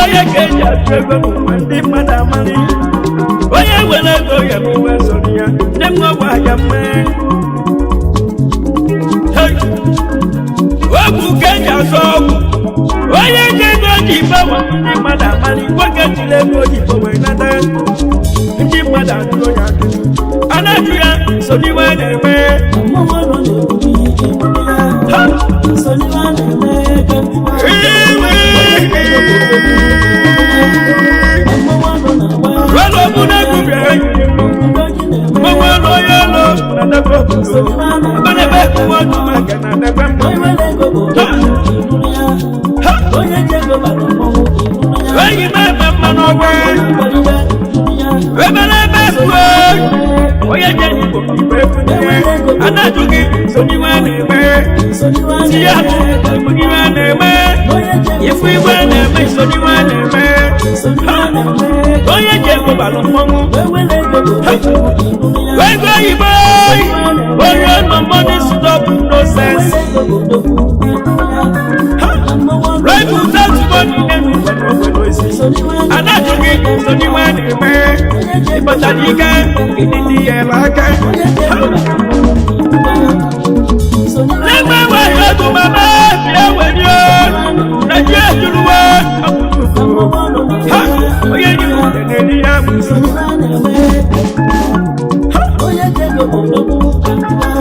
Ahịa ka eji achụ ego n'ụwa, ndị mmadụ amarị onye were ego ya n'ụwa sọrọ ya nne m ọgwụ ahịa mme. Hey! Ọgwụ ka eji azụ ọgwụ, onye ji ego ji gbanwe, ndị mmadụ amarị nwoke jiri ego oyibo wee nata, ndị mmadụ ajụrụ ya ajụjụ a na-ajụ ya so n'iwe na-eme. Ha! Wẹ́lú ọmúnẹ́gùn bẹ̀rẹ̀ mọ̀wé lóye lọ nàdàgbọ́ abẹ́nẹ́bẹ́ wọ́n tún máa gẹ̀ nàdàgbẹ́ mọ́. Lẹ́yìn mẹ́fẹ́ mmanụ ọgbẹ́ ebelebe kwe onye jẹ́ igbo igbe funye anájú gị so n'iwe na-eme ti ya bụ n'iwe na-eme ifu igwe na-eme so n'iwe na-eme. Ha! Onye ji ego balụ mmọnwụ ego oyibo, onye nọ money stop no sense. Rifle tẹ́tù money nínú ìgbàlódé òsì anájú gị so n'iwe na-eme ịkpọchara ike ìdíjí ya aka. N'egbe nwere ego mama bịa were Naijiria jụrụ we. Ha! Onye ji na-eri ya bụ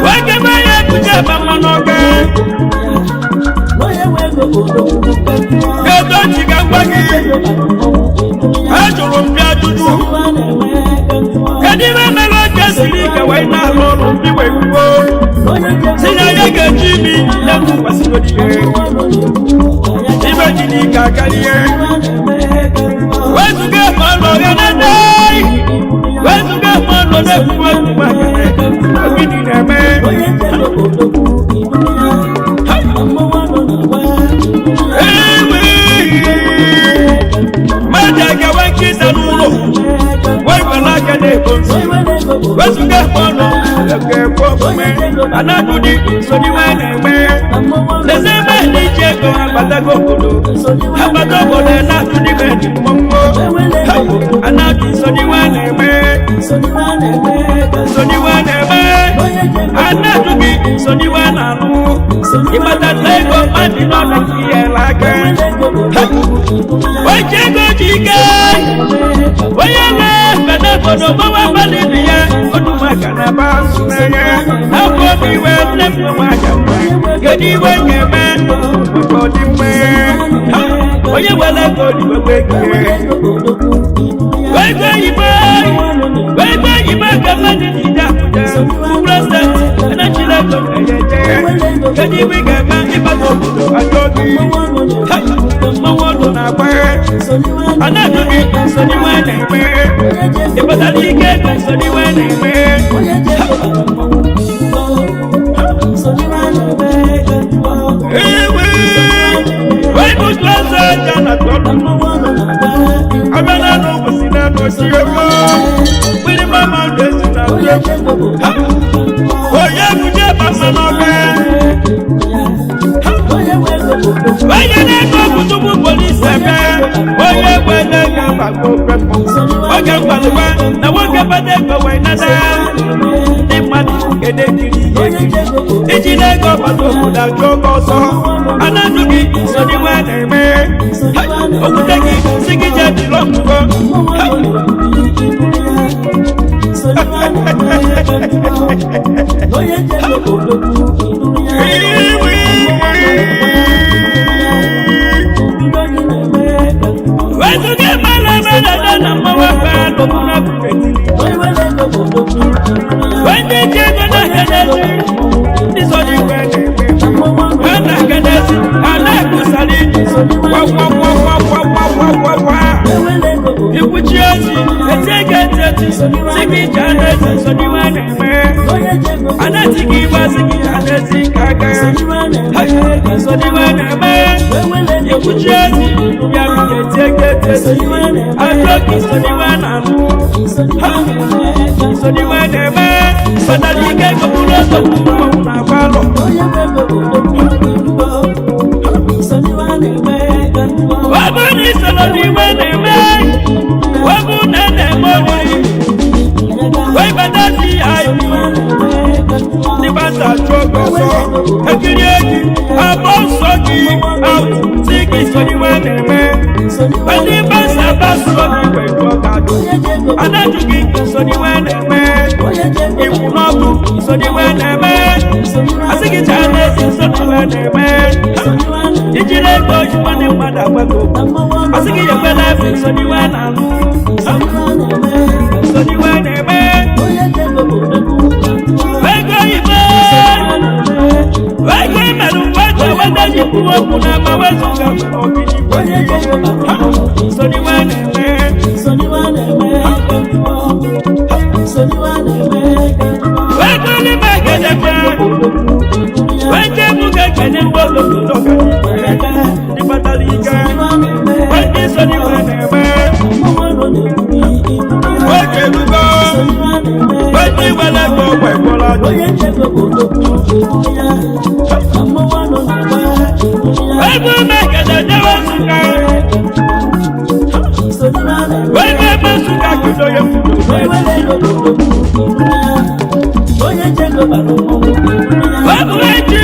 nwoke be ya ekuje ebe mmanụ ọka. Kedu chi ga ngwa gị ajụrụ m gị ajụjụ, kedu ibe mere oge siri ike wee na-alụ ọrụ ndị wee kwuo si na ya ga-eji imi ya kwụkwasịrị ihe ibe ji n'ike akarịa wezuga ebe ọlụ ya na ndị wezuga ebe ọlụ na-ekwuwe maka gịnị na-eme. Mmadụ agawa nkịta n'ụlọ wee were aka na-ebo nsị wezuga ebe ọlụ ga-ekwe omume anadụdị so n'iwe na-eme. Leze ebe ndị ji ego ha batago obodo ha bata obodo na-atụ n'ime dị mmọnwụ anadụ so n'iwe na-eme so n'iwe na-eme anadụ gị so n'iwe na-alụ ịgbata ego mmadụ n'ọnụ ihe aka onye ego ji ike onye na-efe n'obodo gbawa abalị ibe ya ọdụmaka na ba n'anya afọ m iwe nne m nwaanyị mma kedu iwe m ga-eme maka ọdịmma. Ha! Onye were ego odibo ego ego oyibo ego oyibo ka mmadụ ji je Abuja president anachila ego na-eje kedu iwe ị ga-eme ịbata obodo ajọ gị. Ha! Mmanwụ ọdụ na-agba anadụ gị so n'iwe na-eme ịkpatara ike ego so n'iwe na-eme. Ewe Bible class aja na tọlụ abịa na anụ ụbọchị na anụ osi ego mmiri mama na-esi na atụ. Ha! Onye buje mama n'ọka onye na-ego bụ tupu polisi eme onye egbe na-ego agbagbo ofe mmọnwụ oge mgbalịgba na nwoke bata ego wee nata ndị mmadụ edekiri ihe iji na-ego bata obodo achụ oge ọsọ anadụ gị so n'iwe na-eme. Ha! Okwute gị si gị jee jiri ọgwụgwọ. Wezuga mmadụ ebe na-ede na mmanwụ efe alụmụ na etiri ndị ji ego na-aga n'ezi ndị so n'igwe na-eme ha na-aga n'ezi ha na-ekwusara iji kwa kwa kwa kwa kwa kwa kwa kwa kwa ikwuchi ezi etie gị eti eti si gị jee n'ezi so n'iwe na-eme anati gị igwe sị gị jee n'ezi ka aka so n'iwe na-eme ikwuchi ezi ya bụ etie gị eti eti ajọ gị so n'iwe na-anụ so n'iwe na-eme kpatara ike gọburu ọzọ mmanwụ na-agba alọ. Ọ bụrụ na ị soro n'ime gị out si gị soniwe na-eme. Ndị basa basụrụ gị wee jụọ gị ajụ. Anajụ gị soniwe na-eme. Ikwu n'ọkụ soniwe na-eme. Asị gị chaa n'ezi soniwe na-eme. Ijiri ego ojikwa ndị mmadụ agbago. Asị gị yekwela efe soniwe na-alụ. Soniwe na-eme. Ego oyibo. Ego imerụ mgbe eji eweta ji kwuo okwu na ama wezụga ọgịnigwe. Soniwe na-eme. Ego n'ime egedegbe. Wete ebuka ekene mgbe olodo ọganiigwe. Ndị kpatara ike. Ndị soniwe na-eme. Oge erugo. Ndị were ego ọgwụ ekwọrọ ajụ. Ego megede jewe Nsụka. Wete ebe Nsụka kedo ya Wepụ echi.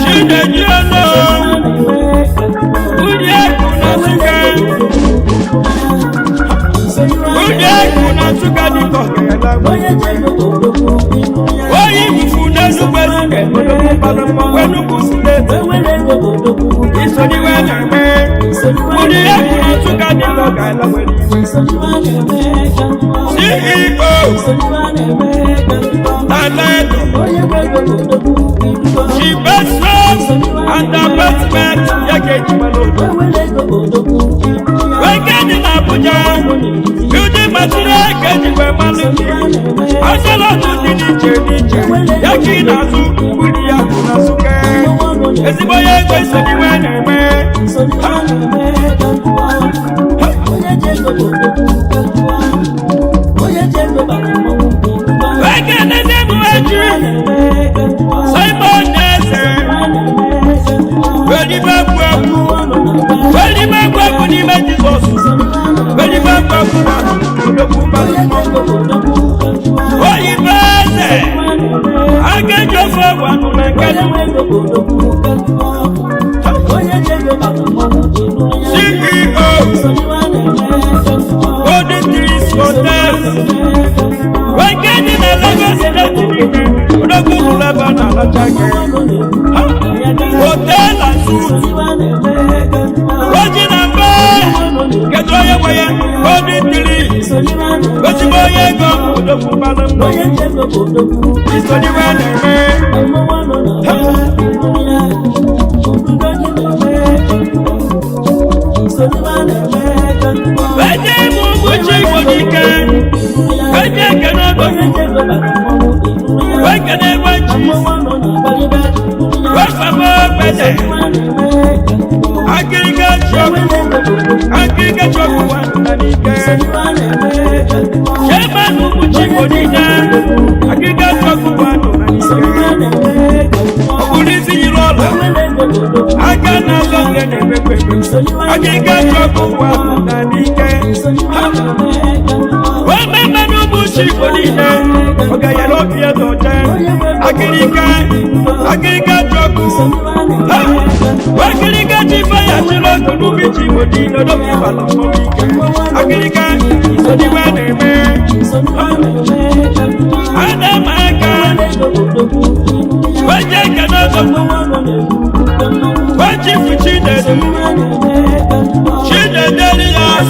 Chinedu ọnụ. Uri akụ na Nsụka. Uri akụ na Nsụka dịka ọgaranya. Oyi fufu n'Enugwu Ezike odogwu mmanụ mmanwụ Enugu steeti. Isoniwe na-eme. Uri akụ na Nsụka dịka ọgaranya nwere iwe. CEO Talento Chibeso and Apartment ya ka eji mara obodo. Weke dị n'Abuja, building material ka ejikwa mmanụ ndị. Ọsọlọtụ dị n'iche n'iche, ya ka ị na-azụ uri ya bụ na Nsụka. Ezigbo onye ego isoniwe na-eme. Weke n'eze bụ echi, Simon Eze, welibe egwu egwu, welibe egwu egwu n'ime Jizọs, welibe egwu egwu na odogwu mmanụ. Oyibo eze, aka eji ofe egwu anụ na nke CEO Golden Trees Hotel, weke dị na Lagos Steeti niile, odogwu rụrụ ebe a na-alacha aka. Hotel and Suites, Roji na mbe, kedu onye nwe ya? Golden Trees, ezigbo onye ego, odogwu mmanụ mbụ. Isoniwe na-eme. Eje bụ ugwu chi Igbo n'ike, eje ekene odogwu, ekene egbe chi, wefama ogbede, akịrịka chi ọkụ, akịrịka chi ọkụ wa nna n'ike. Chairman ugwu chi Igbo niile, akịrịka chi ọkụ wa nna n'ike. Ọ bụrụ isi yiri ọla, aka na-azọ nke na-emekwa ekwe, akịrịka chi ọkụ wa nna n'ike. Wememe n'ugwu chi Igbo niile, ọganyere obi ya dị ọcha, akịrịka, akịrịka ji ọkụ, ha! Akịrịka ji ife ya chịrị ọkụ n'ubi chi Igbo niile, odogwu ịbala mmọnwụ ike, akịrịka isoniwe na-eme, a na-eme aka, weje ekene odogwu, wechifu Chinedu, Chinedu Elias,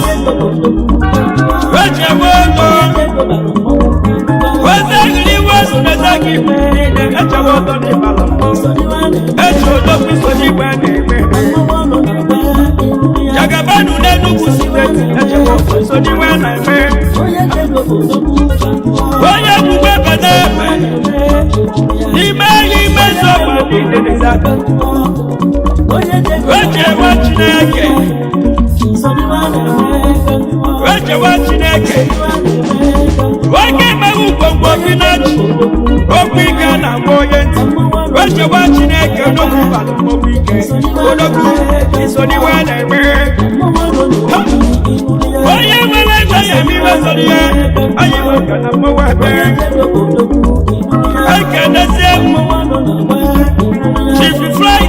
wechewe ọtọ, wezegiri wezu mezegi niile, echewe ọtọ n'ịbala mmọnwụ, eche odogwu isonigwe na-eme. Jagabanu n'Enugu steeti, echewe ọtọ isonigwe na-eme. Onye egbugbe ebe na-eme, n'ime ime nsogbu niile na-eze aka. Echewe Chineke, echewe Chineke, nwoke emeghị ngwongwo bi na ji, okwu ike na-agwa onye ntị. Echewe Chineke, odogwu bara mmọnwụ ike, odogwu isoniwe na-eme. Ha! Onye nwere ego ya eme iwe sọrọ ya, anyị nwe ka na mmọnwụ ebe. Ekenezie m, Chief Fly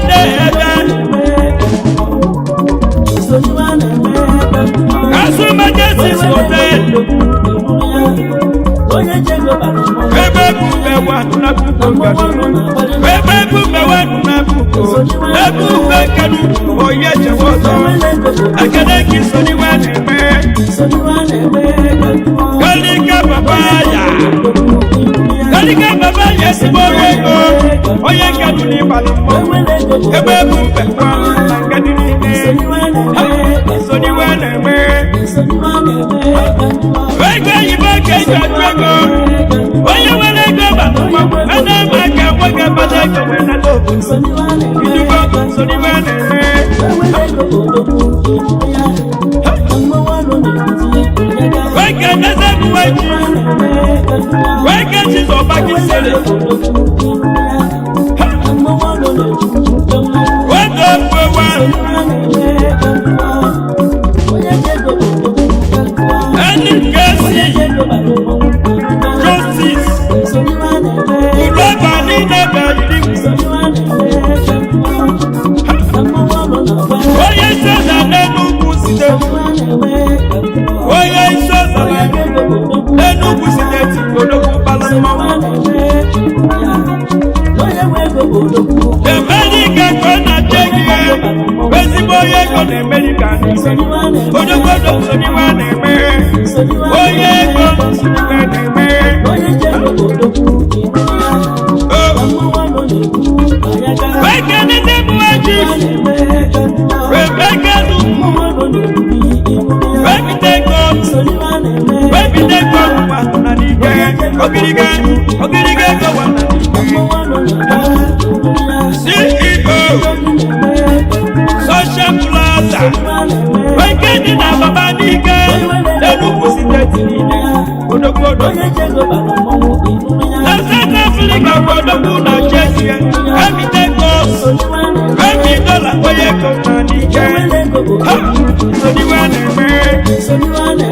na-ebuko ebe ugbe kenu onye chewe ọzọ ekele ka iso n'iwe na-eme kalike baba ya kalike baba ya ezigbo onye ego onye nkenu n'ịbalị mmọnwụ ebe ebu mbe nwa na nke dị n'ime Ha, iso n'iwe na-eme ego oyibo ka eji achụ ego onye nwere ego bara mmanwụ a na-eme ka nwoke kpata ego wee nata obodo idugo so n'iwe na-eme. Weke neze buwe ji weke chizọba gị sere wete mgbewa ẹni kesi justice urọba niile bẹyiri onye isi ọza n'Enugwu site onye isi ọza n'Enugwu site odogwu kpala mmanwụ Emelike ka ọ na-achọ gị ezigbo onye ego na-emeri ka n'ise odogwu odogwu so n'iwe a na-eme onye ego so n'iwe a na-eme. Weke neze buwe ji Rebeka Zukwu wepụta ego wepụta ego ọgwụgwa na n'ike ogiriga ogiriga ego wa na n'ike. CEO Social Plaza weke dị na baba n'ike n'Enugwu steeti niile odogwu odogwu na South Africa bụ odogwu na Chechia wepụta ego wepụ dọla onye ego na n'ike. Ha! So n'iwe a na-eme.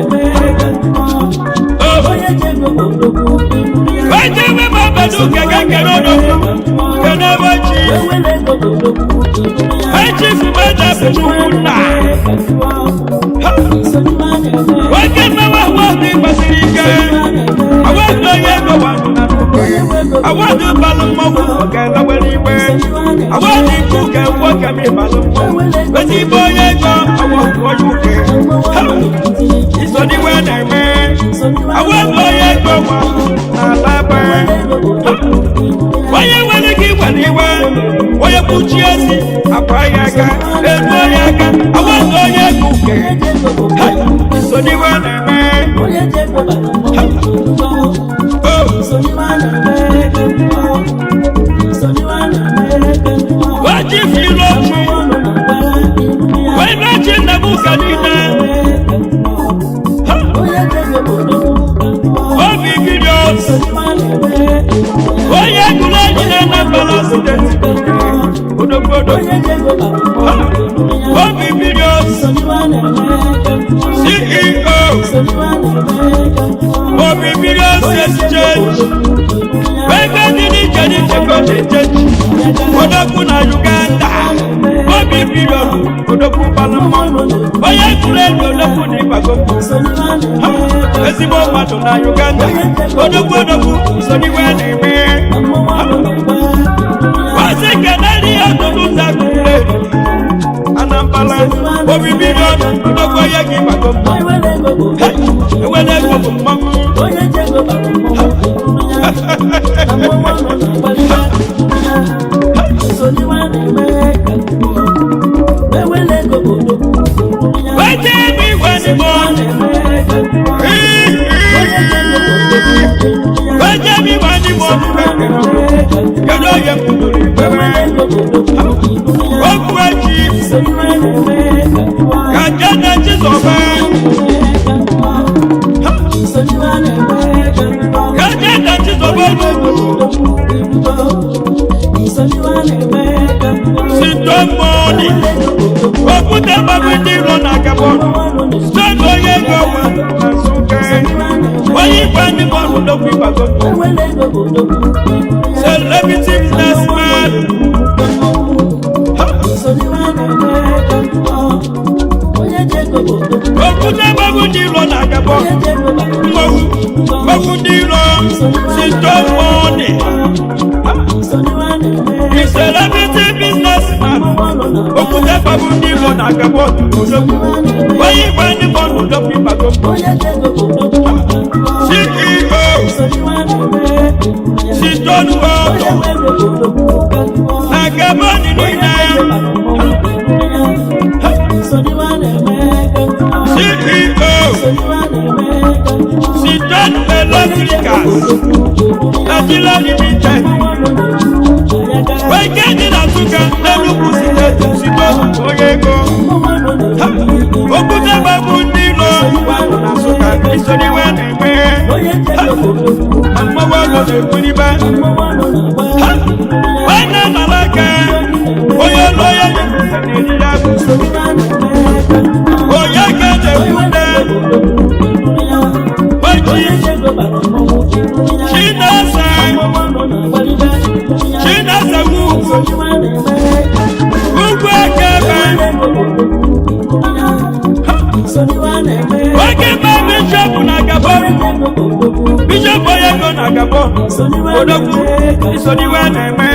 Wete wema bedu keke kere odogwu kene ebe chi echi fumede bụ nna. Ha! Weke mmewe ahụ dị gbasiri ike awadu onye ego wa awadu balụ mmọnwụ oge lawere igbe awadu ikwu ke nwoke m ịbalụ mmọnwụ ezigbo onye ego awadu onye uke. Ha! Iso n'iwe na-eme awadu onye ego wa na-ala ebe. Ha! Onye nwere gị nwere iwe onye kpuchie ezi akwa ya aka ebuo ya aka awadu onye ego uke. Ha! Iso n'iwe na-eme. Oh! Waji filochi wee chi nna m ụka niile. Ha! Obi bilios onye gụrụ ejide na mbala steeti odogbodo. Obi bilios CEO Obi bilios exchange ebe dị n'iche n'iche ka ọ na-echenji odogwu na Uganda obi bilion odogwu gbara mmanwụ onye gụrụ elu odogwu na ịgbago. Ha! Ezigbo mmadụ na Uganda odogwu odogwu so n'iwe na-eme. Wazi keneli ọdụdụ zakule Anambra obi bilion odogwu onye gị gbago. Hey! Ewele ego bụ mmanwụ. Wete ebe igwe n'igbo wete ebe igwe n'igbo kedu onye kwudoro ikpere okwu echi ka jene chizọba ka jene chizọba n'ugwu sitomoni okwute gbagbu ndị iro na Gabon steeti onye ego nwa na Nsụka onye igwe ndị mmadụ n'okwu ịgbago celebrity businessman. Okwute gbagbu ndị iro na Gabon mmọnwụ gbagbu ndị iro sitomoni celebrity. Okwute gbagbu ndị ilo na Gabon odogwu. Onye igwe ndị bọọlụ odogwu ịgbago mbọ. CEO Sitonu Ọtọ na Gabon niile. CEO Sitonu Electricals Nigeria Limited. Wike dị na Nsụka n'Enugwu Steeti Sitonu onye ego. Okwute gbagbu ndị ilo na Nsụka isoniwe na-eme. Mmanwụ ọgọ na-ekwuribe. Nwanne nara aka onye lụọ ya na-eriri agụ. Onye ka na-ekwute Oji Chinasa Chinasa ugwu ugwu aka ebe. Oke mma bishọp na Gabon. Bishọp onye ego na Gabon. Odogwu isoniwe na-eme.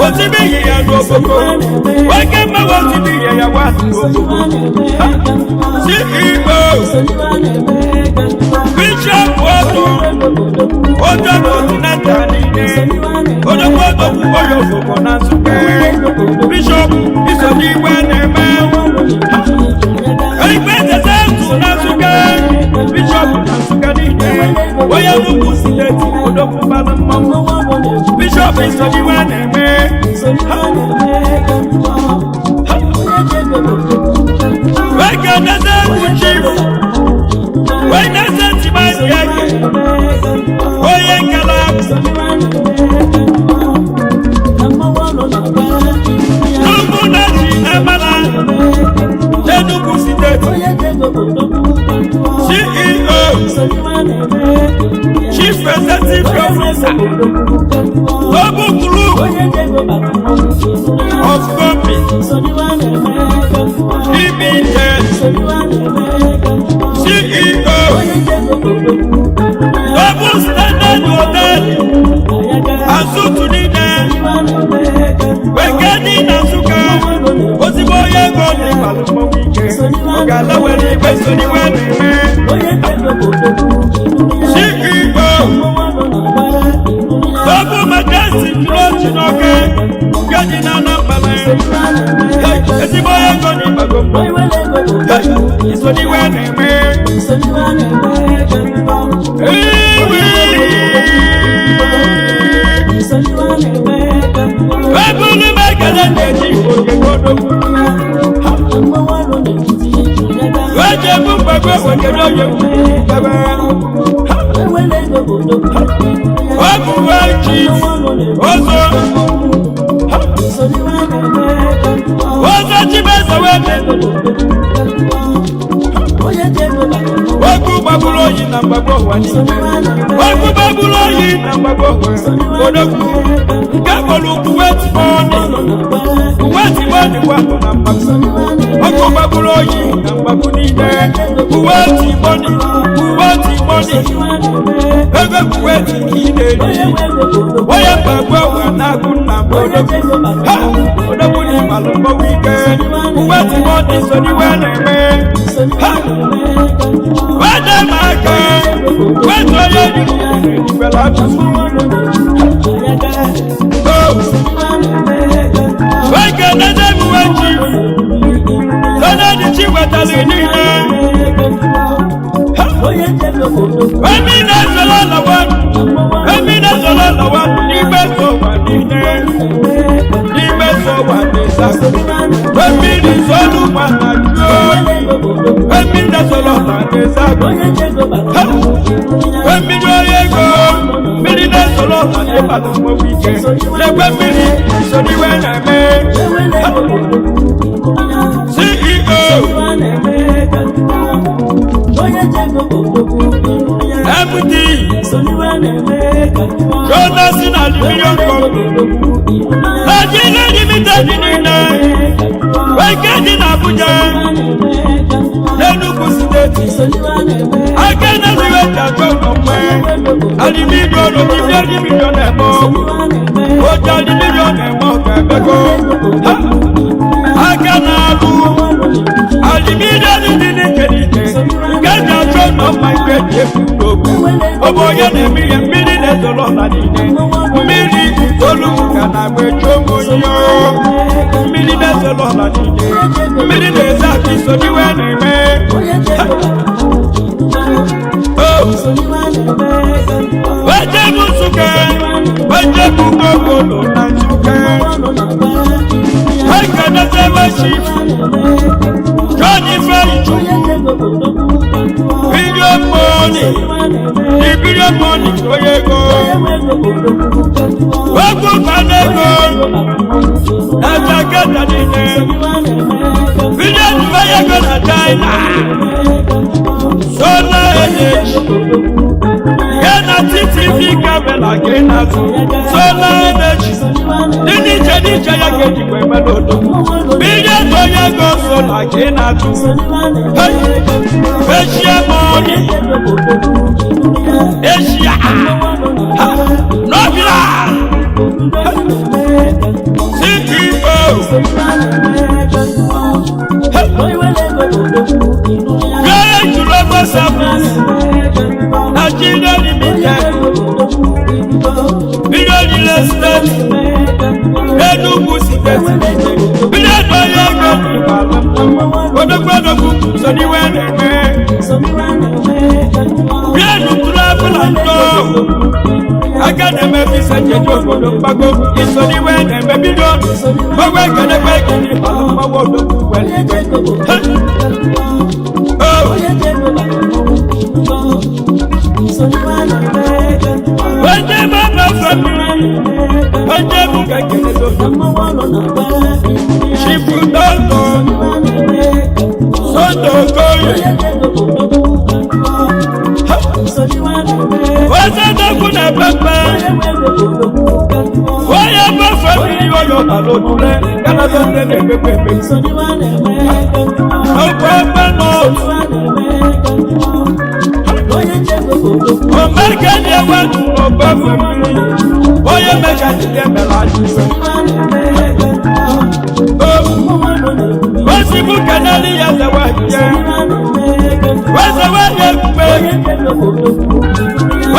Otibi yi ya n'okpoko. Oke mma otibi yi ya wa n'okpoko. CEO Bishọp Otu Otu Continental niile. Odogwu odogwu onye okpoko na Nsụka. Bishọp isoniwe na-eme. Igwe tete ntụ na Nsụka. Bishọp na Nsụka niile. Onye nnukwu steeti odogwu mmanụ mmanwụ. Bishọp isoniwe na-eme. Weke neze egwu chief. Wee neze ntịmasị eke. Onye nkala nnukwu na-eji emela n'Enugu steeti. CEO Chief Executive Officer Noble Group of Company Limited. CEO Noble Standard Hotel Asutu niile. Weke dị na Nsụka. Ozigbo onye ego na-ịgbalụ mmọnwụ ike. Ọ ga-ala were igwe soniwe na-eme. CEO Noble Majestic Lodge n'Ọka nke dị na Anambra. Hey, ezigbo onye ego na-ịgbago mbọ. Hey, isoniwe na-eme. Ewi! Ebulu m ekele na-eji oge odogwu. Eji ebu mgbagbo wekere onye ebe. Ọ bụ chi ọzọ ọzọ Chibeze wee okwu gbagburu oyi na mgbagbo ụwa niile. Okwu gbagburu oyi na mgbagbo ụwa odogwu nke kpọrọ ukwu wetimọni uwetimọni wapụ na mgbagbo. Okwu gbagburu oyi na mgbagbo niile uwetimọni uwetimọni ego kuweti ka ị na-eri. Onye mgbagbo ụwa na-agụ nna m odogwu. Ha! Odogwu na ịmalụ mmọnwụ ike uwetimọni so n'iwe na-eme. Ha! Wete m aka wete onye dị n'ejikwela abụsụ. Weke nene m wechi onye dị chi wetara niile. Emi na-esoro lọwa emi na-esoro lọwa n'ime ụwa niile n'ime ụwa n'ịsa. Mmiri solu mana juo emi na-esoro lọwa n'ịsa. Mmiri onye ego mmiri na-esoro lọwa n'ịbata mmọnwụ ike. Lekwe mmiri so n'iwe na-eme. CEO MD Jonas na Aluminium Company Nigeria Limited niile. Weke dị na Abuja n'Enugu steeti. Steeti aka na-eziwe ji achọ ụlọ mgbe alimidio n'obibi alimidio na-eme ọgwụ oji alimidio na-eme ọgụ ebego. Ha! Aka na-alụ alimidio dị n'iche n'iche nke eji achọ ụlọ mma nke ji ekwu n'okwu. Ọ bụ onye na-eme ihe mmiri na-ezoro ọla niile mmiri olugbu ka na-agba eju onwe onye mmiri na-ezoro ọla niile mmiri na-eze aka iso n'iwe na-eme. Oh! Weje bụ Nsụka, weje bụ Gogolo na Nsụka. Wekenezebe Chief John Ifeanyichukwu, Billion Money, the Billion Money onye ego. Wegwu kwana ego na Jakarta niile. Billion onye ego na China. Solar Energy. Gana TTV kamera ka ị na-azụ. Solar Energy. Dị n'iche n'iche ya ka ejikwa eme n'odo. Billion onye ego solar ka ị na-azụ. Hey! Asia money. Asia. Ha! Nobila. CEO. Hey! Great Global Service. Nigeria Limited. Billion Real Estate. Enugu State. Billion onye ego n'Ịbàdàn. Odogwu so n'iwe na-eme. Billion Travel and Tour. Aka na-eme visa njeje obodo mgbago. Iso n'iwe na-eme billion. Gbogbo ekenekwe ekene Ịbàdàn mgbago odogwu were. Hey! Oh! Onye bàbá family, onye bụ ka ekele dodo. Chifu Dọkọ, Sọndọ Okoye. Onye dọkwu na pẹpẹ, onye bá family onye ọbara otule, Canada ndị na-ekpekpe ekpe. Ọkwa ebe n'otu, Omeke dị ewe ọba family, onye mecha jide mere ajụjụ. Wesibu keneli ya zewe je, wezewe ya ekpe.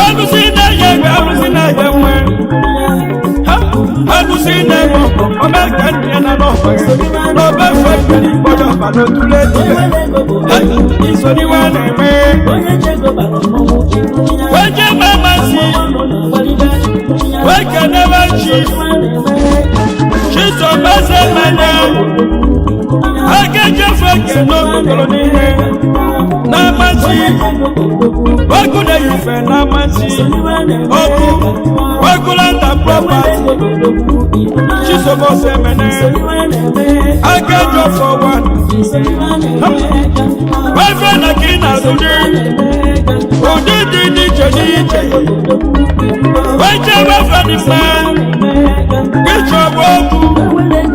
Alụsị na-enye egbe, alụsị na-enye nwe. Ha! Alụsị na-enye ọkụ, omeke ndị ya na n'ọba ya. N'ọba family, onye ọbara otule dịbe. Hey! Iso n'iwe na-eme. Weje mamasị, wekenebe chi, Chizoba mene. Aka echefu eke n'okpokoro n'ihe. N'amasị, ọkụ na-eyife n'amasị. Ọkụ, ọkụ lanta property. Chizoba Osemene. Aka eji ọfọ one. Wefe na ka ị na-azụ dị. Ụdị dị n'iche n'iche. Weche wefe dị mma. Ịchọgbu okwu.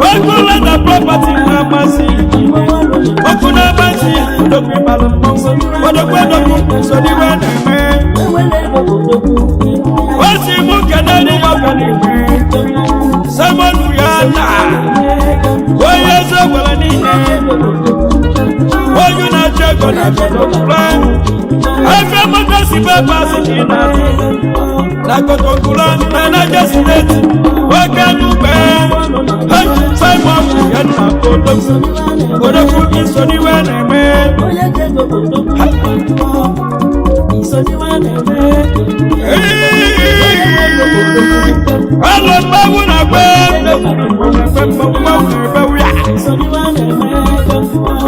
Okwu lanta property na-amasị. Okwu na-amasị. Odogwu ịbalụ mmọnwụ. Odogwu odogwu so n'iwe na-eme. Osi mụ kenere ya ọganihu. Simon ya na. Onye eze gwara niile. Onye na-achọ ego na Kotokula. Efe moto si pepa si ka ị na-azụ. Na Kotokula na Niger Steeti. Oke n'ugbe. Hey! Simon ya na Odogwu. Odogwu iso n'iwe na-eme. Alọ mmanwụ na-agba mmanwụ na-egbe ya.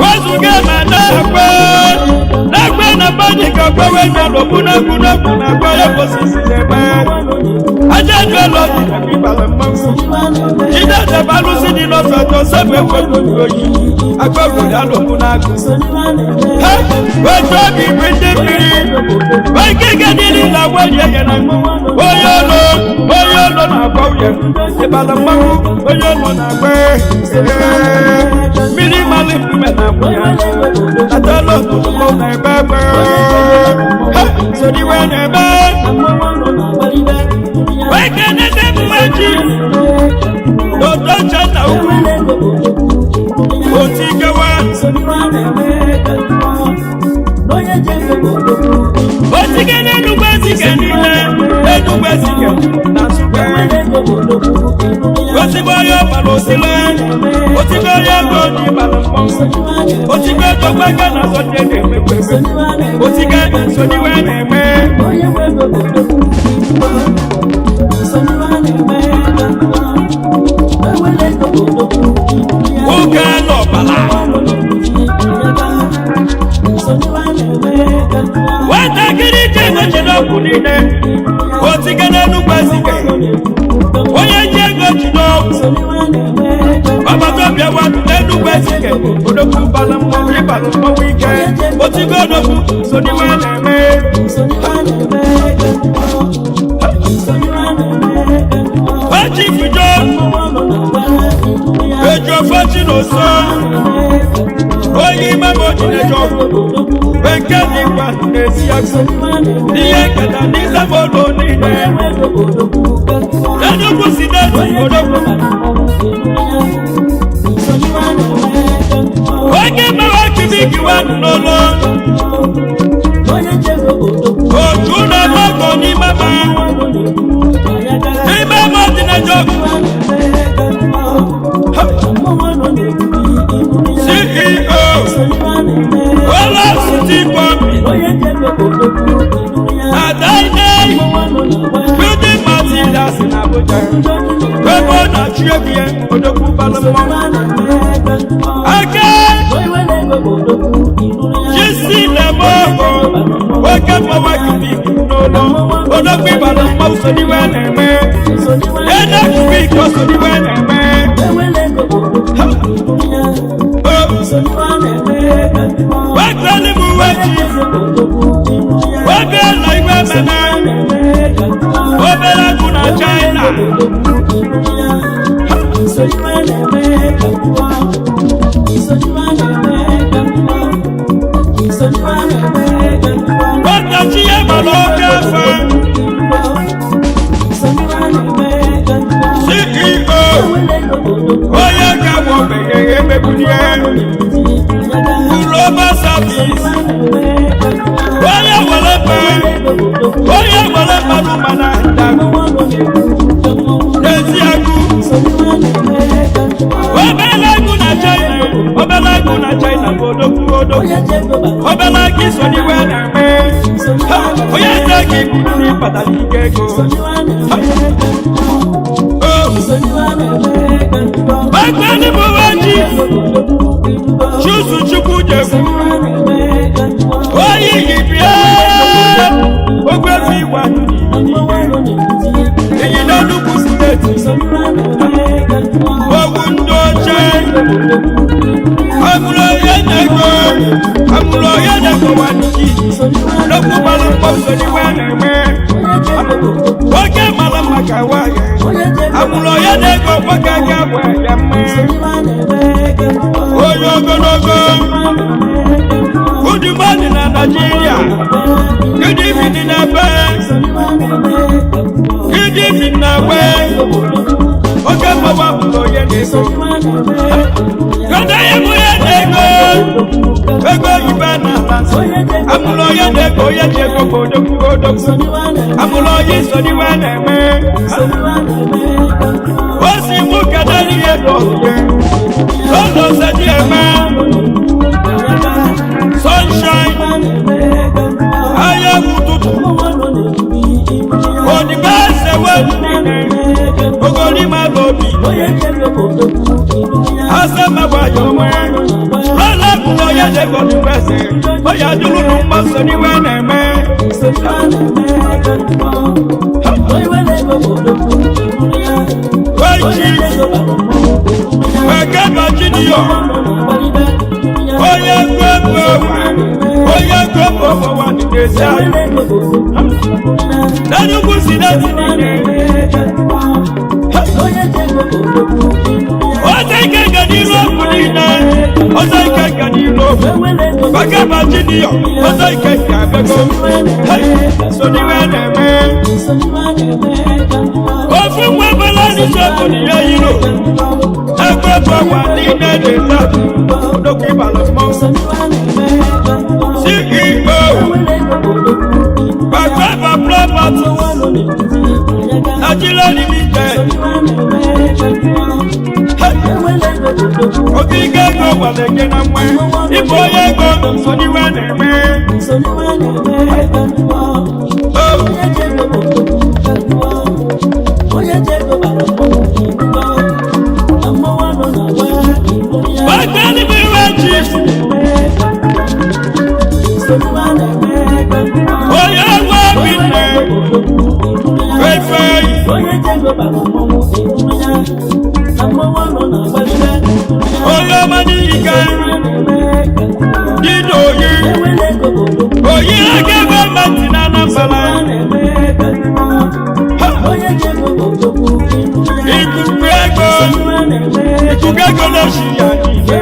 Wezuga ma na-agba na-agba na mmadụ ka gbawe ya n'okpu n'okpu n'okpu na-agba ya kwụsịsị ebe. Aja ju elu dị na ịbala mmanwụ. Jide edebe alụsị dị n'ofe atọ sebe ekwe oyi. Agba ya n'okpu n'agụ. Ha! Wetu obi bụ ndị mmiri. Wekike dị niile agwa ji eye na onye ọlụ onye ọlụ na-agba nwunye. Ịbala mmanwụ onye ọlụ na-agba. Mmiri mmalị mkpume na-agba ya. Atala otutu na-ebe egbe. Ha, soniwe na-eme. Wee kenete mmechi otocha na ukwu otikewa. Otike n'Enugwu Ezike niile, Enugwu Ezike na Nsukka. Otigbo onye ọbara osile, otigbo onye ego n'ịbara mmọnwụ, otigbo ego gbega na Sọnde na-emekwa eme, otike soniwe na-eme. Nwoke n'ọbara nwatakịrị ji ego jide ọgwụ niile, otike n'Enugwu Ezike, onye ji ego jide ọgwụ ọgbata ọbịa wadu n'Enugwu Ezike, odogwu bara mmọnwụ, ịbara mmọnwụ ike, otigo odogwu soniwe na-eme. Ochi fujo eji ofe chi n'ụsọ onye ime ma o jideje ọgwụ nke dị mkpa na-esi ya ihe nketa n'izabolo niile Enugwu Steeti odogwu. Onye mere ọchịbiki wanụ n'ụlọ otu na-eme ọgọ n'ime ma n'ime ma ọ dị na jọgụ. CEO Ola City Pump Adaine Building Materials in Abuja, ebe ọ na-achụ ego ya, odogwu bara mmọnwụ aka jisi na-eme ọgọ oke mmanwụ akụbik n'ụlọ odogwu ịbara mmanwụ so n'iwe na-eme ene akụbik so n'iwe na-eme. Wetali m uwe ji oge na igwe mene obere agụ na China. Nwatachi ya gbara oke efe. CEO onye ka bụ ogbenye emegbunye Global Service, onye were mpe, onye were mmanụ mana n'ezi agụ obere agụ na China, obere agụ na China bụ odogwu odogwu obere agụ iso n'iwe na-eme. Ha, onye eze gị kwuru na ịkpatara ike ego. Gbagbalị m uwe ji chuzu chukwu jekwu oyi yi bịa ogwefi igwe iyi n'Enugwu Steeti ogwu ndị oche amụrụ onye na-ego amụrụ onye na-ego nwanji odogwu gbara mkpọsọ n'iwe na-eme nwoke mara mma ka nwaanyị amụrụ onye na-ego nwoke ga-abụ ya mma onye ogologo. Good morning na Nigeria, good evening na be, good evening na we, oke mmawa mụrụ onye na-ego kedu onye mụ ya na-ego ego oyibo na-ala amụrụ onye na-ego onye ji ego ka odogwu odogwu amụrụ onye iso n'iwe na-eme o si mụ kedu ihe n'oge n'ụlọ sedi eme sunshine anyanwụ ụtụtụ odibo eze wedu niile ogolima n'obi asemagbanyonwe lọla bụrụ onye na-ego odibo eze onye adụrụ na mgbasa n'iwe na-eme. Wechi Ekeba Junior onye gbogbo onye gbogbo ụwa dị n'ezi ahụ n'Enugwu Steeti niile. Ọzọ ike ga n'iru ọgwụ niile, ọzọ ike ga n'iru Europe. Gbagaba Junior, ọzọ ike nke abịago. Hey, so n'iwe na-eme. Ofu nwa bala n'isi obodo ya Europe. Egbe bụ ọgwa niile dị taa. Odogwu ịbala mmọnwụ. CEO, Gbagaba Properties, Nigeria Limited. Hey, ogige ego gwara gị na nwe. Ịbụ onye ego so n'iwe na-eme. Oh. Gbagba n'ime chief. Onye nwe obi nne. Fefe. Onye ọma n'ike. Dịda oyi. Oyi aka gọọmenti na Anambra. Ha! Ikuku ego. Ikuku ego na-esi ya n'ike.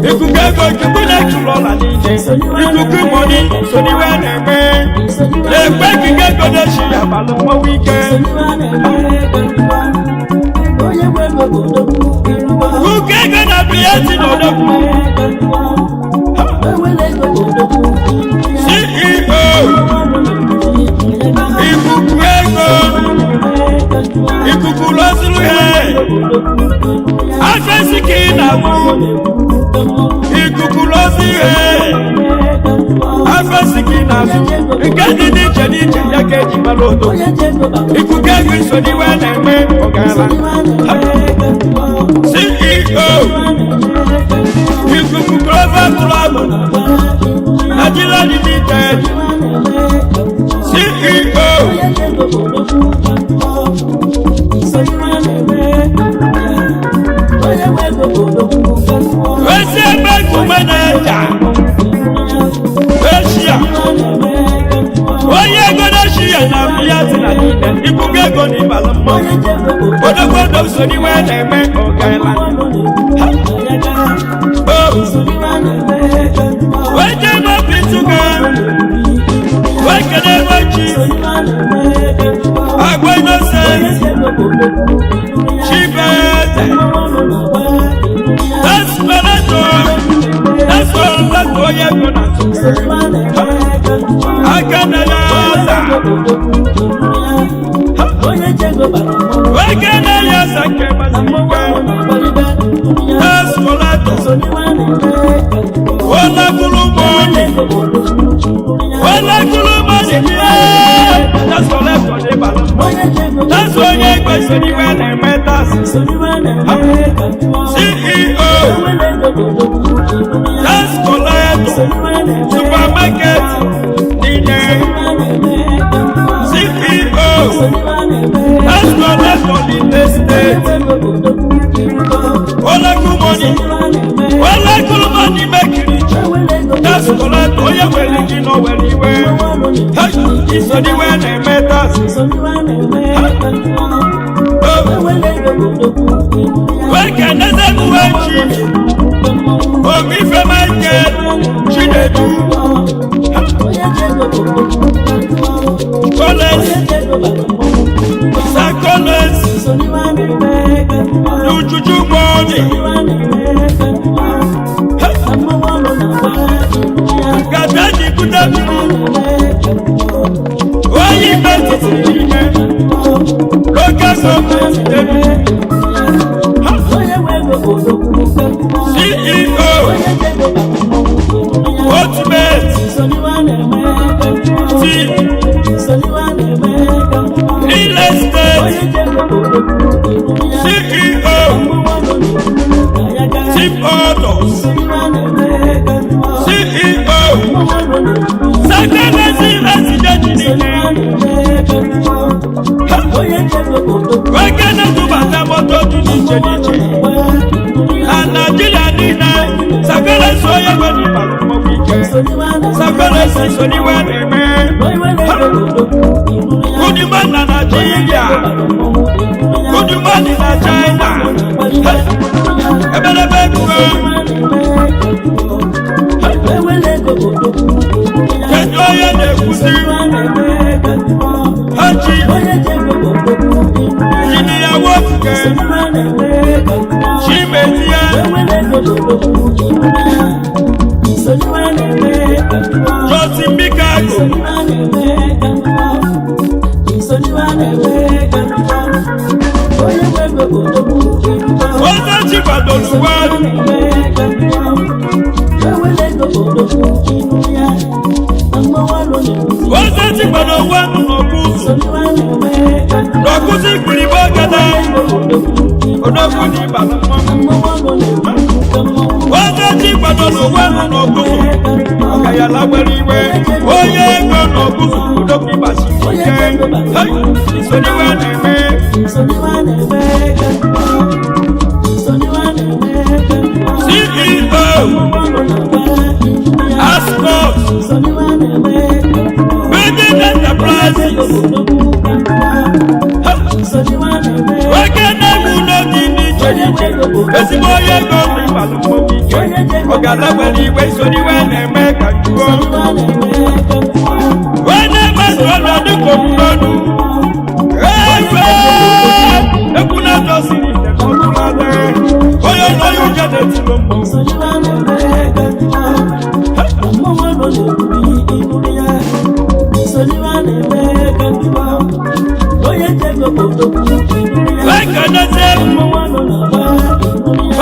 Ikuku ego chukwu na-echuru ọla n'ike. Ikuku mọni so n'iwe na-eme. Na-ekpe ekike ego na-esi ya balụ mmọnwụ ike. Ikuku ego na biyeti n'odogwu. CEO. Ikuku ego. Ikuku lọsụrụ he. Afẹ́sí kì í nà mú. Ikuku lọsí he. Afẹ́sí kì í nà mú. Nke dị n'iche n'iche ya ka eji mara odo. Ikuku ego iso n'iwe na-eme ọgara. CEO. Ikuku Global Club. Nigeria Limited. CEO. Ezi ebe egwu manager. Asia. Onye ego na-eshi ya na mmiri na niile. Ikuku ego na ịbala mmọnwụ. Odogwu so n'iwe na-eme ọgala. Oh. Wee jee n'obi Nsụka. Wee kele ebe chi. Agwa Innocent. Chibeze. Desperado. Desperado onye ego na Nsụka. Aka na ya aza. Wee kele ya aza nke masịrị ike. Desperado. Olakulu mọ́ọ̀nì. Olakulu mọ́ọ̀nì ni ẹ́. Desperado ní ìbàlẹ̀ mọ́. That's onye kwesịrị iwe na-eme tasị. CEO. Tax collector. Supermarket. Niile. CEO. Tax collector n'Inde steeti. Olakulu mọ́ọ̀nì. Olakulu mọ́ọ̀nì mekiri. Tax collector onye nwere ji na o nwere iwe. Hey, iso n'iwe na-eme tasị. Weke n'eze chi. Obi ife Michael Chinedu. Collins. Sir Collins. N'ujuju mọ́ọ̀nì. Gàdá ní kúndé bìrì. Oyi bẹ́ẹ̀ ti ime. Local government Enugu. CEO. Ultimate. Team. Real Estate. CEO. Chief Autos. CEO. Secretary President niile. Nwoke na-atụbata moto dị n'iche n'iche. Na Naịjirịa niile, Sakalesi onye nwere ịbara mmọnwụ ike. Sakalesi so n'iwe na-eme. Goodman na Naịjirịa. Goodman na China. Hey! Ebelebe ekwuwe. Chimezie. Justin Bikago. Ozechi kwadoro ugbu. Ozechi kwado uwe n'ọkụzụ. N'ọkụzụ ikpiribe ogede. Odogwu na ịbala mmanwụ. Ozechi kwadoro uwe n'ọkụzụ. Ọka ya lawere iwe. Onye ego n'ọkụzụ. Odogwu ịgbasiri ike. Hey! Isoniwe na-eme. CEO. Ascot. Building Enterprises. Nwoke na-ewu n'oge n'iche n'iche. Ezigbo onye ego na ịgbalụ mmọnwụ ike. Ọ ga-alawere iwe isoniwe na-eme ka njụọ. Onye mmadụ ọnụ dịka omume ọnụ. Efe! Ekwu na-atọ siri ite ka ọ bụrụ ada. Onye ụlọ ya ụjọ na-etilo mmọnwụ. Ekenete m,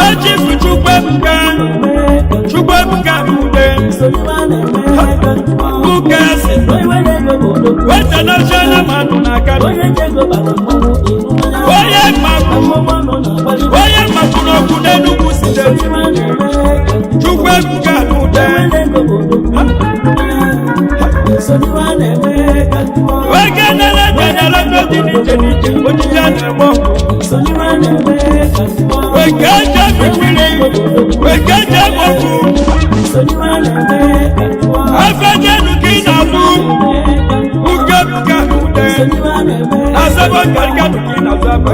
Echifu Chukwuebuka, Chukwuebuka Ude, Bukesi, International man na Kano. Onye mmakwu, onye mmakwu n'okwu n'Enugu steeti. Chukwuebuka Ude. Ekenele jenere ndị dị n'iche n'iche, ojije na-eme ọgwụ. Wekeje mmiri, wekeje mokwu, afẹjẹnu kí nàlú, ukebuka ude, asẹbọ kàríkàtù kí nàzẹbọ,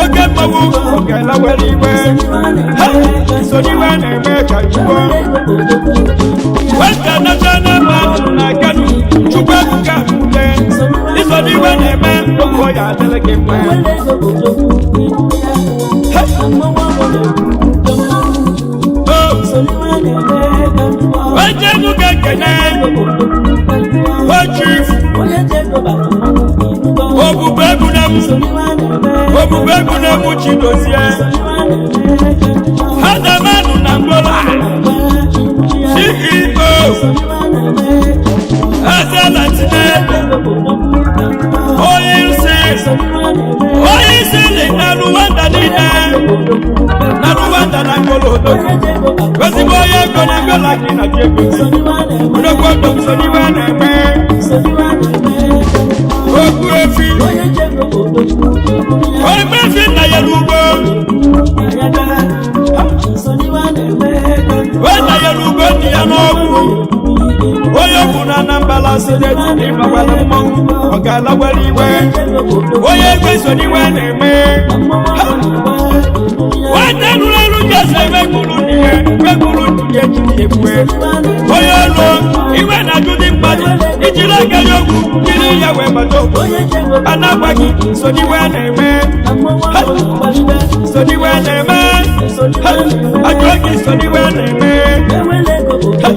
oke mmanwụ oke lawere iwe, ha soniwe na-eme ka chukwu. Weta national man na Kano, Chukwuebuka ude, isoniwe na-eme okwu ya adịrị gị mma. Oh, Ejenu kekene, ochief, obube egwunem, obube egwunem Chidozie, Adamanụ na Mgbola, CEO, Ezelatine, onye isi, onye isi dị na Rwanda niile, na Rwanda na Mgbola odogwu, ezigbo onye ego na Mgbola gị na ji ego gị. Odogwu odogwu so n'iwe na-eme, okwu efi, okwu efi nna ya n'ugbo. Nna ya n'ugbo dị ya n'ọgwụ. Onye ọgwụ na Anambra steeti ịbakwala mmọnwụ, ọ ga-alawere iwe. Onye ego so n'iwe na-eme. Nwata ruru eru jesi emegburu n'ihe, megburu n'ihe jiri ebue. Onye ọlụ iwe na-ajụ dị mmadụ, ijiri aka ya ogwu, jiri ya wee bata obodo. Anagwa gị so n'iwe na-eme. Ha! So n'iwe na-eme. Ha! Ajụọ gị so n'iwe na-eme. Ha!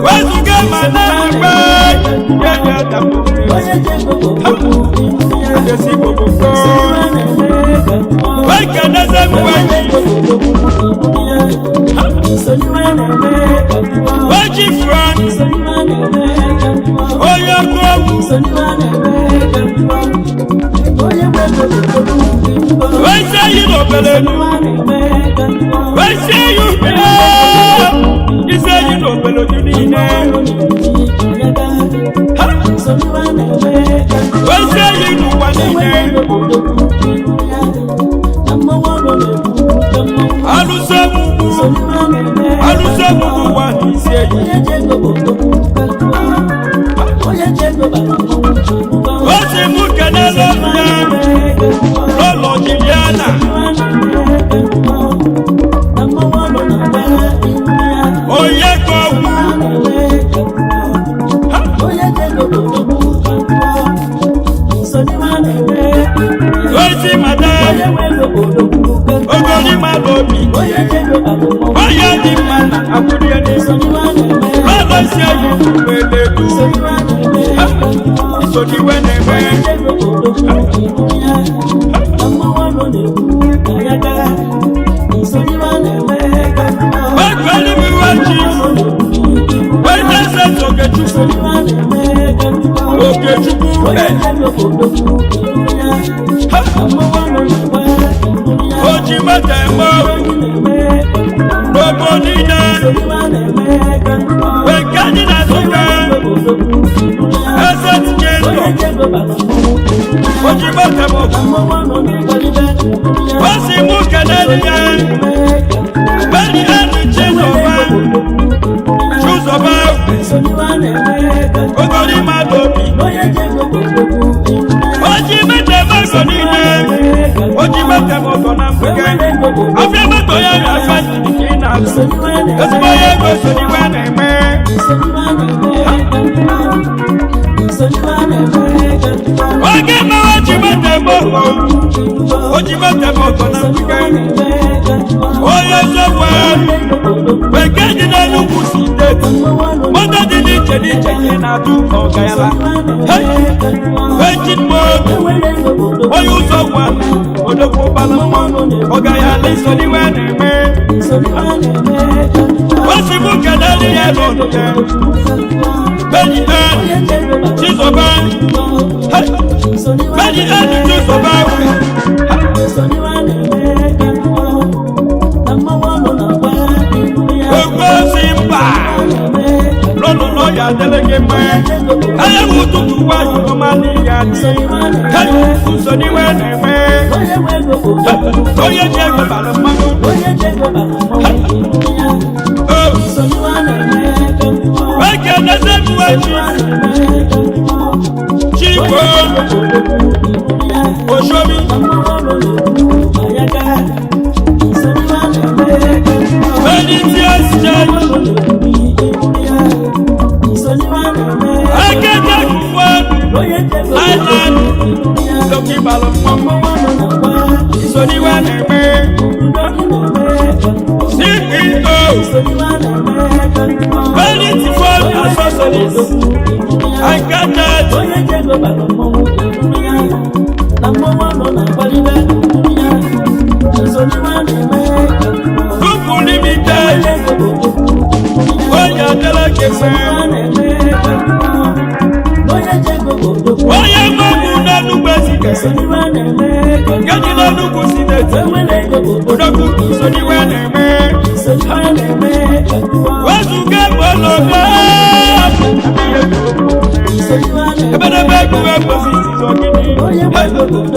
Wezuga ma na-agba ya ya dapụ. Ha! Ejesi gbogbo Wekeneze mgbe Weji Fran, onye ọkụ egwu. Wese yi n'obere elu. Wese yi ubere. Ise yi n'obere ojú niile. Ha! Wese yi n'ụwa niile. Alụsị egwugwu. Alụsị egwugwu ụwa n'isi eyi. O si mụ kenele ọnụ ya n'ụlọ Juliana. Onye ka ọgwụ. Ha! Ozi mada. mmadụ obi. Onye dị mma na akwụrụ ya n'isi. Lọlọ si eyi weledu. Isoniwe na-eme. Wekweli m iwe chi. Wee Okechukwu. Okechukwu. Oji mata eme ọgwụ n'obo niile. Wee nke anyị na-azụta. Eze tinye ndụ. Oji mata eme ọgwụ. Wesi mụ kelele ya. Beni enu Chizọba. Chizọba. Ogori mmadụ obi. Oji mata eme ọgwụ niile. Oji mata eme ọgwụ na mgbeke. Afịa moto ya na-afa ka ị na-azụ. Ezigbo onye ego so n'iwe na-eme. Oge mmewe oji mata eme ọgwụ. Oji mata eme ọgwụ na mgbeke. Onye eziokwu bekee dị n'Enugwu steeti. Moto dị n'iche n'iche ka ị na-atụ ka ọ gayala. Ejin moto. Onye ụzọ gwa odogwu ụgbala mmanụ ọgayala iso n'iwe na-eme. Osi mụ kelele ya n'ọnụ ya. Beni en Chizọba. Beni en Chizọba. Egwu si mba lọ́nà lọ́ọ̀yà délégé mọ́. Ayéwu tútù wá yóò máa ní ìyá ní. Kẹ́lí nsọ níwẹ̀ nẹ̀mẹ́. Oyè jẹ́ gbọ̀bàlẹ̀ mọ́nú. Wẹ́kẹ̀ lẹ́sẹ̀ mú ẹ̀jì. Chikwo Oshomi. Bẹ́ẹ̀ni tí ó ṣe. Akẹ́kẹ́ kúwọ́ Island lókè balọ̀ mọ́. Ìsọ̀níwá nẹ̀mẹ́. CEO Vanity Phone Accessories and Gadgets. Group Limited. Onye Adeleke fẹ́. Onye gbogbo n'Enugwu Ezike. Nkeji n'Enugwu Steeti. Odogwu Isoniwe na-eme. Wezuga egbe ụlọ Ebedebe egwu egwu osisi sọ gịnị?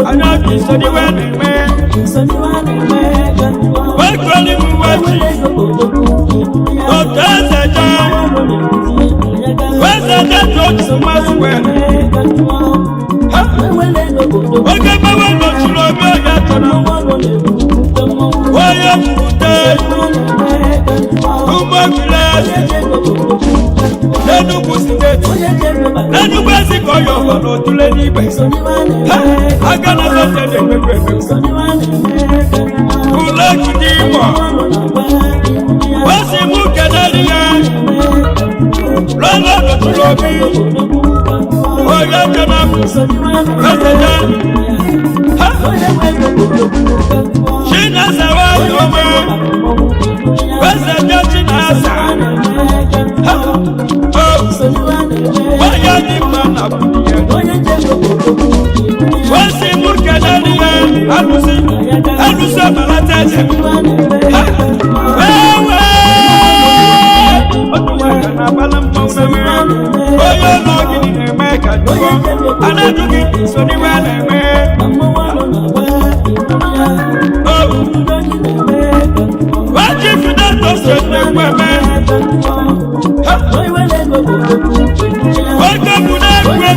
Anya bụ Isoniwe na-eme. Wekweli m wechi. Otu eze jee. Weze je otu mmasị were. Oge mmewe nọchiri obi ọya chọrọ. Onye mwute ụgbọ mmiri n'Enugwu steeti. N'Enugwu Ezike ọya ọgọ na otule n'igwe. Aka na sọsọ na-emegbu emegbu. Ule ndị Igbo. Wesi mụ kelere ya. Lọ́lọ́ nọchiri obi. Onye chọrọ eze ya. Chinasa wa yoma. Eze je Chinasa. Onye dị mma na kwunye. Wesi mụ kelere ya. Alụsị. Alụsị ọbalata eze. Ewe! Otu nwanyị na-agbala mmanwụ na onye ụlọ gịnị na-eme ka jụọ a na-ajụ gị so n'iwe na-eme. Wachi Fideto so na-ekwe eme. Oge bụ na-ekwe.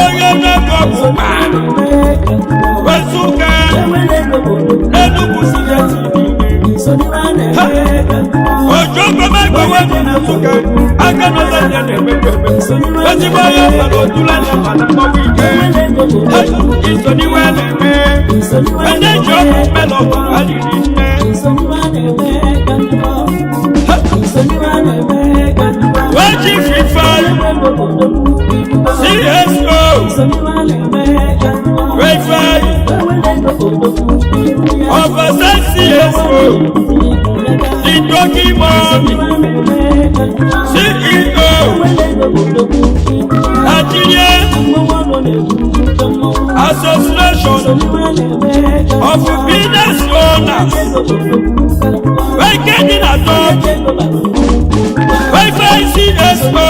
Onye na-ekwe bụ ma wezuga n'Enugwu steeti niile. Ojo gbẹmẹgbẹwẹ dị na Nsụka, aka nọta ya na-emegbu emegbu. Ezigbo onye mmadụ otula anya mana mmanwụ ike. Iso n'iwe na-eme. Ndị ji ọgwụ mmelọ ọgụ ha riri nne. Wee Chief Ifeanyi, CSO, wee Ifeanyi, Ọfasa CSO, Idoki Mọ́ọ̀mì, CEO, Nigeria Association of Business Owners, wee Kedi na Turkey, wee Ifeanyi CSO,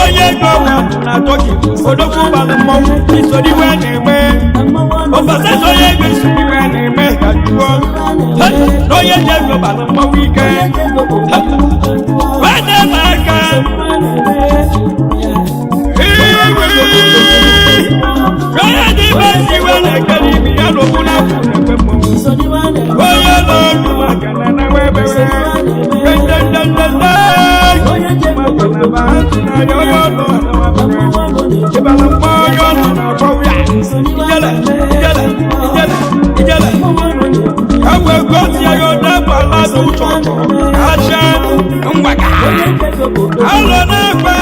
onye gọwa na Turkey, odogwu gbalụ mmọnwụ, isoriwe na-eme. Ọfasa onye ego isoriwe na-eme ka jụọ. Onye ji ego gbalụ mmọnwụ ike. Wee na-eme aka. Onye dị be iwe na-ekele ibi ya n'okwu na-akwụ na-ekwe mmọnwụ. Onye lọrụ maka na na-enwe ebere. Ndendendende. Maka na ba ha tụ n'anya onye ọlụ na-enwe ebere. Ịbala mgba onye ọlụ na-akpọwụ ya. Ijele, ijele, ijele, ijele. Ka wee gosi ya ya ọdọ ala dị ụchọ ka ha chee ngwaga. Alọ na-ekwe.